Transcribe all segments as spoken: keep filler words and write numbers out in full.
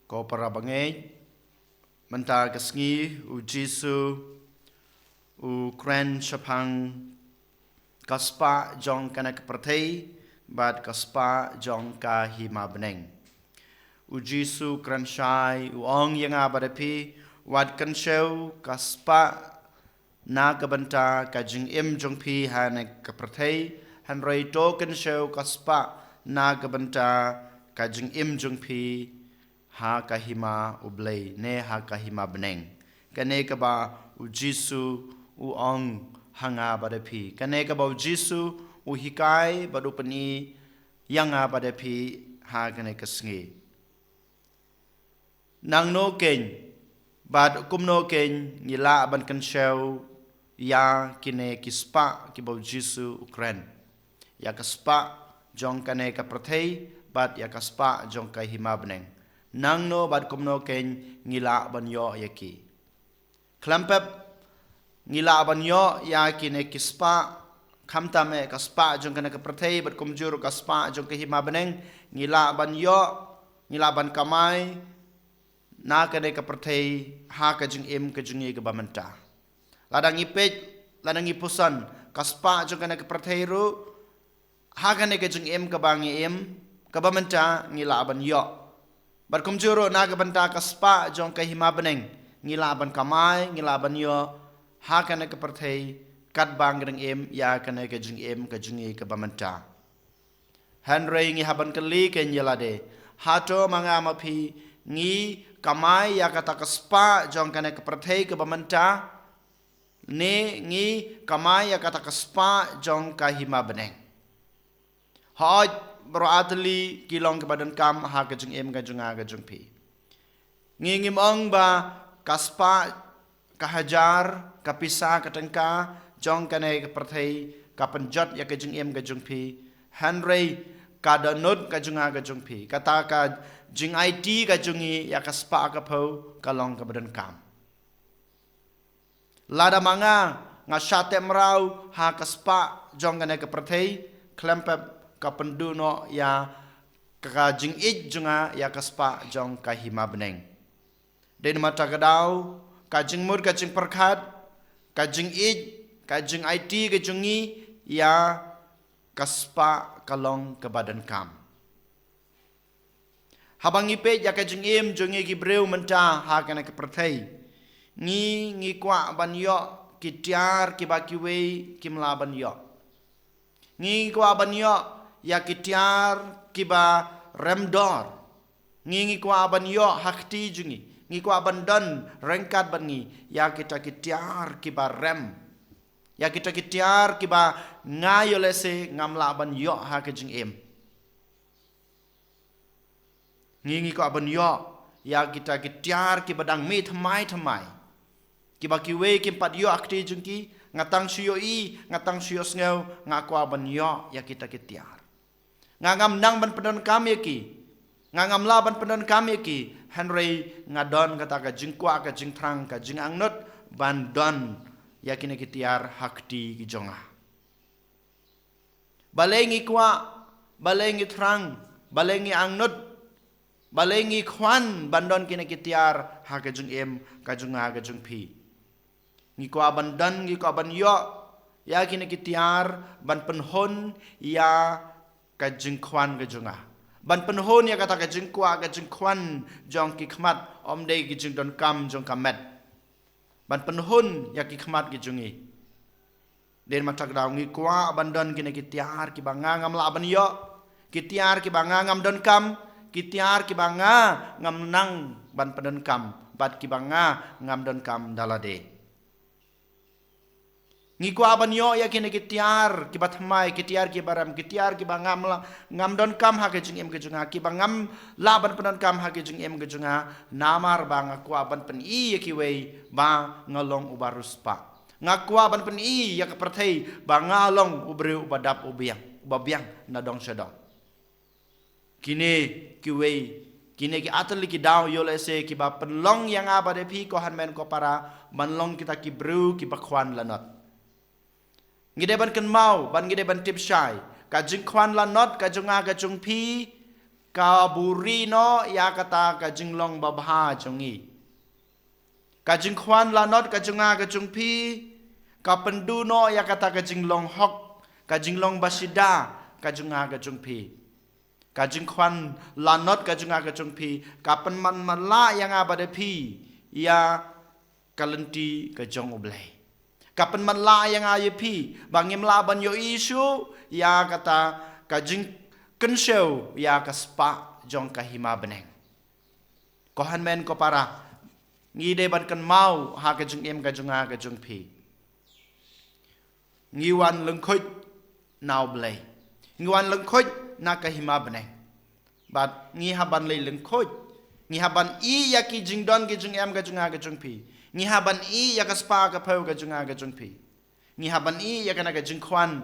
Ko para bangeit, mynta ka sngi u Jisu u kren shaphang ka spah jong kane ka pyrthei bad ka spah jong ka hima bneng. U Jisu kren shai, u ong ïa nga bad ïa phi, wat kynshew ka spah na ka bynta ka jingim jong phi ha kane ka pyrthei, hynrei to kynshew ka spah na ka bynta ka jingim jong phi ha ka hima U Blei ne ha ka hima bneng. Kane kaba u Jisu u ong ha nga bad ïa phi. Kane kaba u Jisu u hikai bad u pyni ïa nga bad ïa phi ha kane ka sngi. Nangno kein bad kumno kein ngi lah ban kynshew ïa kine ki spah kiba u Jisu u kren. Ïa ka spah jong kane ka pyrthei bad ïa ka spah jong ka hima bneng. Nangno bad kumno kein ngi lah ban ïoh ïa ki. Khlem pep ngi lah ban ïoh ïa kine ki spah, khamtam eh ka spah jong kane ka pyrthei bad kumjuh ruh ka spah jong ka hima bneng, ngi lah ban ïoh, ngi lah ban kamai na kane ka pyrthei ha ka jingim ka jong ngi kaba mynta. Lada ngi peit, lada ngi pyrshang ka spah jong kane ka pyrthei ruh, ha kane ka jingim kaba ngi im, kaba mynta ngi lah ban ïoh. Bad kumjuh ruh na ka bynta ka spah jong ka hima bneng, ngi lah ban kamai, ngi lah ban ïoh ha kane ka pyrthei katba ngi dang im ïa kane ka jingim ka jong ngi kaba mynta. Hynrei ngi hap ban kylli kein ïa lade, hato ma nga ma phi ngi kamai ïa kata ka spah jong kane ka pyrthei kaba mynta, ne ngi kamai ïa kata ka spah jong ka hima bneng? Hooid, baroh artylli ki long kiba donkam ha ka jingim ka jong nga ka jong phi. Ngi ngim ong ba ka spah, ka hajar, ka pisa, ka tyngka jong kane ka pyrthei ka pynjot ïa ka jingim ka jong phi. Hynrei ka dohnud ka jong nga ka jong phi, kata ka jingaiti ka jong ngi ïa ka spah ka phew, ka long kaba donkam. Lada ma nga nga shah teh mraw ha ka spah jong kane ka pyrthei, khlem pep ka pynduh noh ïa ka jingïeit jong nga ïa ka spah jong ka hima bneng. Dei namar kata ka daw, ka jingmut ka jingpyrkhat, ka jingïeit, ka jingaiti ka jong ngi ïa ka spah ka long kaba donkam. Haba ngi peit ïa ka jingim jong ngi ki briew mynta ha kane ka pyrthei, ngi, ngi kwah ban ïoh ki tiar kiba kiwei kim lah ban ïoh. Ngi, ngi kwah ban ïoh ïa ki tiar kiba rem dor. Ngi, ngi kwah ban ïoh ha kti jong ngi, ngi kwah ban don ryngkat bad ngi ïa kita ki tiar kiba rem, ïa kita ki tiar kiba nga ïoh lehse ngam lah ban ïoh ha ka jingim. Ngi, ngi kwah ban ïoh ïa kita ki tiar kiba dang mih thymmai thymmai, kiba kiwei kim pat ïoh ha kti jong ki. Nga tang shu ïohi, nga tang shu ïohsngew, nga kwah ban ïoh ïa kita ki tiar. Nga ngam nang ban pyndonkam ïa ki, nga ngam lah ban pyndonkam ïa ki, hynrei nga don kata ka jingkwah, ka jingthrang, ka jingangnud ban don ïa kine ki tiar ha kti ki jong nga. Balei ngi kwah, balei ngi thrang, balei ngi angnud, balei ngi khwan ban don kine ki tiar ha ka jingim ka jong nga ka jong phi? Ngi kwah ban don, ngi kwah ban ïoh ïa kine ki tiar ban pynhun ïa ka jingkhwan ka jong nga, ban pynhun ïa kata ka jingkwah ka jingkhwan jong ki khmat, ym dei ki jingdonkam jong ka met, ban pynhun ïa ki khmat ki jong ngi. Dei namar kata ka daw ngi kwah ban don kine ki tiar kiba nga ngam lah ban ïoh, ki tiar kiba nga ngam donkam, ki tiar kiba nga ngam nang ban pyndonkam bad kiba nga ngam donkam da lade. Ngi kwah ban ïoh ïa kine ki tiar kiba thymmai, ki tiar kiba rem, ki tiar kiba ngam lah, ngam donkam ha ka jingim ka jong nga, kiba ngam lah ban pyndonkam ha ka jingim ka jong nga, namar ba nga kwah ban pyni ïa kiwei ba nga long uba riewspah. Nga kwah ban pyni ïa ka pyrthei ba nga long u briew uba dap u biang, uba biang na dong sha dong. Kine kiwei, kine ki artylli ki daw ïoh lehse kiba pynlong ïa nga bad ïa phi ko hynmen ko para ban long kita ki briew kiba khwan lanot. Ngi dei ban kynmaw bad ngi dei ban tip shai, ka jingkhwan lanot ka jong nga ka jong phi ka buri noh ïa kata ka jinglong babha jong ngi. Ka jingkhwan lanot ka jong nga ka jong phi ka pynduh noh ïa kata ka jinglong hok, ka jinglong bashida ka jong nga ka jong phi. Ka jingkhwan lanot ka jong nga ka jong phi ka pynman matlah ïa nga bad ïa phi ïa ka lynti ka jong U Blei. Ka pynman matlah ïa nga ïa phi ba ngim lah ban ïohi shuh ïa kata ka jingkynshew ïa ka spah jong ka hima bneng. Ko hynmen ko para, ngi dei ban kynmaw ha ka jingim ka jong nga ka jong phi. Ngi wan lyngkhuid na U Blei. Ngi wan lyngkhuid na ka hima bneng. Bad ngi hap ban leit lyngkhuid. Ngi hap ban ïeh ïa ki jingdon ki jingem ka jong nga ka jong phi. Ngi hap ban ïeh ïa ka spah ka phew ka jong nga ka jong phi. Ngi hap ban ïeh ïa kane ka jingkhwan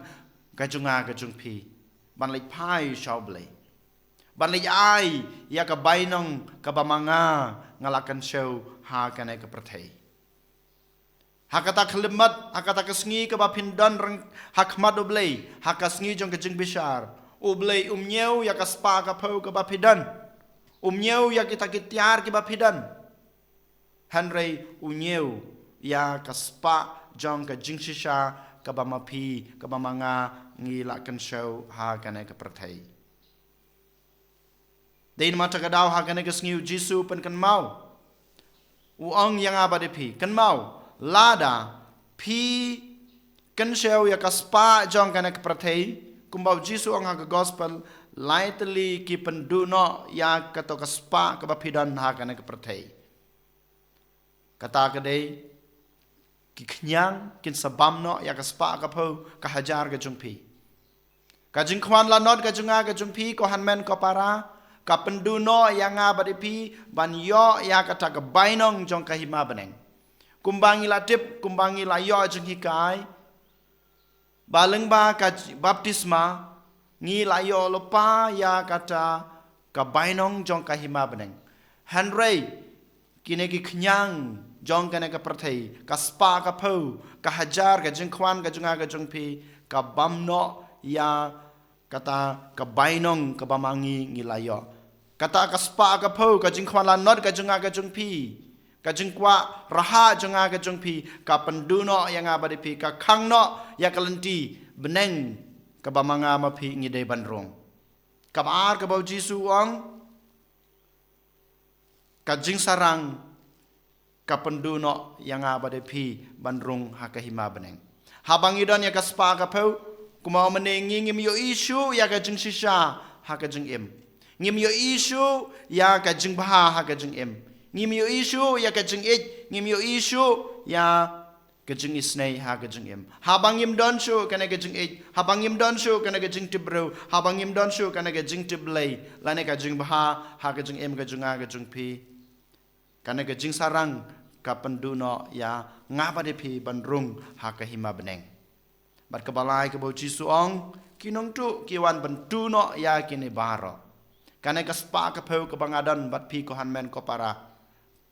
ka jong nga ka jong phi. Ban leit phai sha U Blei. Ban leit ai ïa ka bainong kaba ma nga nga la kynshew ha kane ka pyrthei. Ha kata ka khyllipmat, ha kata ka sngi kaba phin don ryngkat ha khmat U Blei, ha ka sngi jong ka jingbishar, U Blei um ñiew ïa ka spah ka phew kaba phi don. Um ñiew ïa kita ki tiar kiba phi don. Hynrei u ñiew ïa ka spah jong ka jingshisha kaba ma phi, kaba ma nga ngi la kynshew ha kane ka pyrthei. Dei namar kata ka daw ha kane ka sngi U Jisu u pynkynmaw. U ong ïa nga bad ïa phi, kynmaw, lada phi kynshew ïa ka spah jong kane ka pyrthei, kumba U Jisu u ong ha ka gospel, lai tylli ki pynduh noh ïa kato ka spah kaba phi don ha kane ka pyrthei. Kata ka dei, ki khñiang kin sa bam noh ïa ka spah ka phew ka hajar ka jong phi. Ka jingkhwan lanot ka jong nga ka jong phi, ko hynmen ko para, ka pynduh noh ïa nga bad ïa phi ban ïoh ïa kata ka bainong jong ka hima bneng. Kumba ngi la tip, kumba ngi la ïoh jinghikai, ba lyngba ka j-, baptisma, ngi la ïoh lypa ïa kata ka bainong jong ka hima bneng. Hynrei kine ki khñiang jong kane ka pyrthei, ka spah ka phew, ka hajar, ka jingkhwan ka jong nga ka jong phi, ka bam noh ïa kata ka bainong kaba ma ngi ngi la ïoh. Kata ka spah ka phew, ka jingkhwan lanot ka jong nga ka jong phi, ka jingkwah rhah jong nga ka jong phi, ka pynduh noh ïa nga bad ïa phi, ka khang noh ïa ka lynti bneng kaba ma nga ma phi ngi dei ban rung. Kaba ar, kaba U Jisu u ong, ka jingsarang ka pynduh noh ïa nga bad ïa phi ban rung ha ka hima bneng. Haba ngi don ïa ka spah ka phew, kumba mynne ngi ngim ïohi shuh ïa ka jingshisha ha ka jingim. Ngim ïohi shuh ïa ka jingbha ha ka jingim. Ngim ïohi shuh ïa ka jingïeit, ngim ïohi shuh ïa ka jingisynei ha ka jingim. Haba ngim don shuh kane ka jingïeit, haba ngim don shuh kane ka jingtip briew, haba ngim don shuh kane ka jingtip Blei, lane ka jingbha ha ka jingim ka jong nga ka jong phi, kane ka jingsarang ka pynduh noh ïa nga bad ïa phi ban rung ha ka hima bneng. Bad kaba lai, kaba U Jisu u ong, ki nongtuh ki wan ban tuh noh ïa kine baroh. Kane ka spah ka phew kaba nga don bad phi, ko hynmen ko para,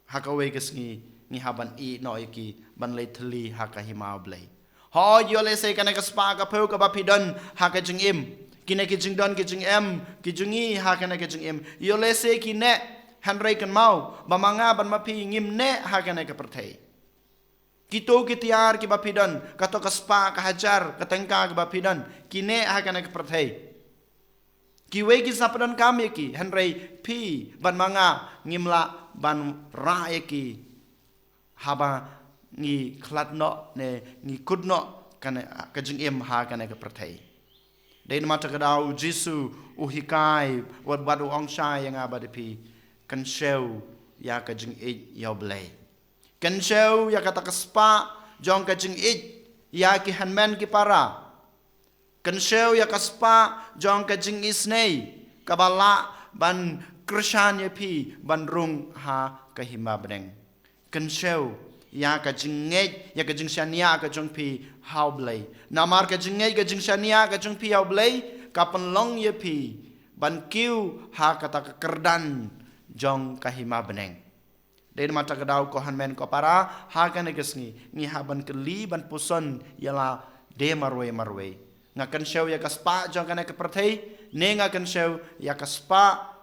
ha kawei ka sngi ngi hap ban ïeh noh ïa ki ban leit thylli ha ka hima U Blei. Hooid, ïoh lehse kane ka spah ka phew kaba phi don ha ka jingim, kine ki jingdon ki jingem ki jong ngi ha kane ka jingim, ïoh lehse ki neh, hynrei kynmaw ba ma nga bad ma phi ngim neh ha kane ka pyrthei. Kito ki tiar kiba phi don, kato ka spah, ka hajar, ka tyngka kaba phi don, ki neh ha kane ka pyrthei. Kiwei kin sa pyndonkam ïa ki, hynrei phi bad ma nga ngim lah ban rah ïa ki haba ngi khlad noh ne ngi kut noh kane ka jingim ha kane ka pyrthei. Dei namar kata ka daw U Jisu u hikai wat bad u ong shai ïa nga bad ïa phi, kynshew ïa ka jingïeit ïa U Blei. Kynshew ïa kata ka spah jong ka jingïeit ïa ki hynmen ki para. Kynshew ïa ka spah jong ka jingisynei kaba lah ban kyrshan ïa phi ban rung ha ka hima bneng. Kynshew ïa ka jingngeit, ïa ka jingshaniah ka jong phi ha U Blei. Namar ka jingngeit, ka jingshaniah ka jong phi ha U Blei ka pynlong ïa phi ban kiew ha kata ka kyrdan jong ka hima bneng. Dei namar kata ka daw, ko hynmen ko para, ha kane ka sngi ngi hap ban kylli, ban puson ïa lade marwei marwei. Nga kynshew ïa ka spah jong kane ka pyrthei ne nga kynshew ïa ka spah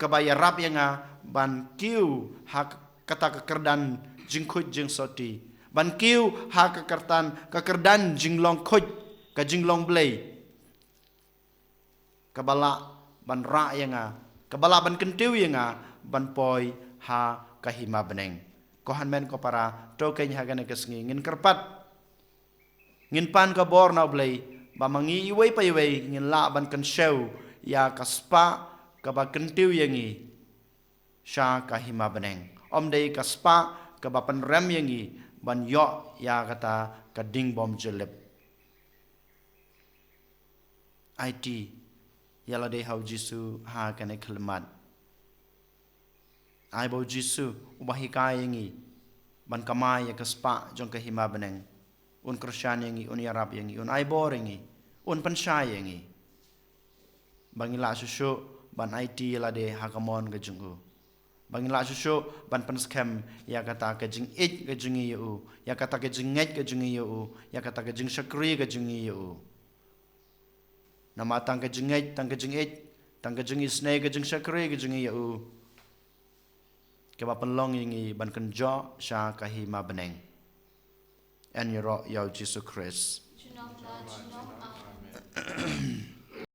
kaba ïarap ïa nga ban kiew ha kata ka kyrdan jingkhuid jingsoti, ban kiew ha ka kyrdan, ka kyrdan jinglong khuid, ka jinglong Blei, kaba lah ban rah ïa nga, kaba lah ban kyntiew ïa nga ban poi ha ka hima bneng. Ko hynmen ko para, to keiñ ha kane ka sngi ngin kyrpad, ngin pan ka bor na U Blei, ba ma ngi iwei pa iwei ngin lah ban kynshew ïa ka spah kaba kyntiew ïa ngi sha ka hima bneng. Ym dei ka spah kaba pynrem ïa ngi ban ïoh ïa kata ka ding bym ju lip. Aiti ïa lade ha U Jisu ha kane ka khyllipmat. Ai ba U Jisu uba hikai ïa ngi ban kamai ïa ka spah jong ka hima bneng, un kyrshan ïa ngi, un ïarap ïa ngi, un ai bor ïa ngi, un pynshai ïa ngi, ba ngin lah shuh shuh ban aiti ïa lade ha ka mon ka jong U, ba ngin lah shuh shuh ban pynskhem ïa kata ka jingïeit ka jong ngi ïa U, ïa kata ka jingngeit ka jong ngi ïa U, ïa kata ka jingshakri ka jong ngi ïa U. Namar tang ka jingngeit, tang ka jingïeit, tang ka jingisynei, ka jingshakri ka jong ngi ïa U, kaba pynlong ïa ngi ban kynjoh sha ka hima bneng. Yn ïaroh ïa U Jisu Khrist. Junom la junom, amen.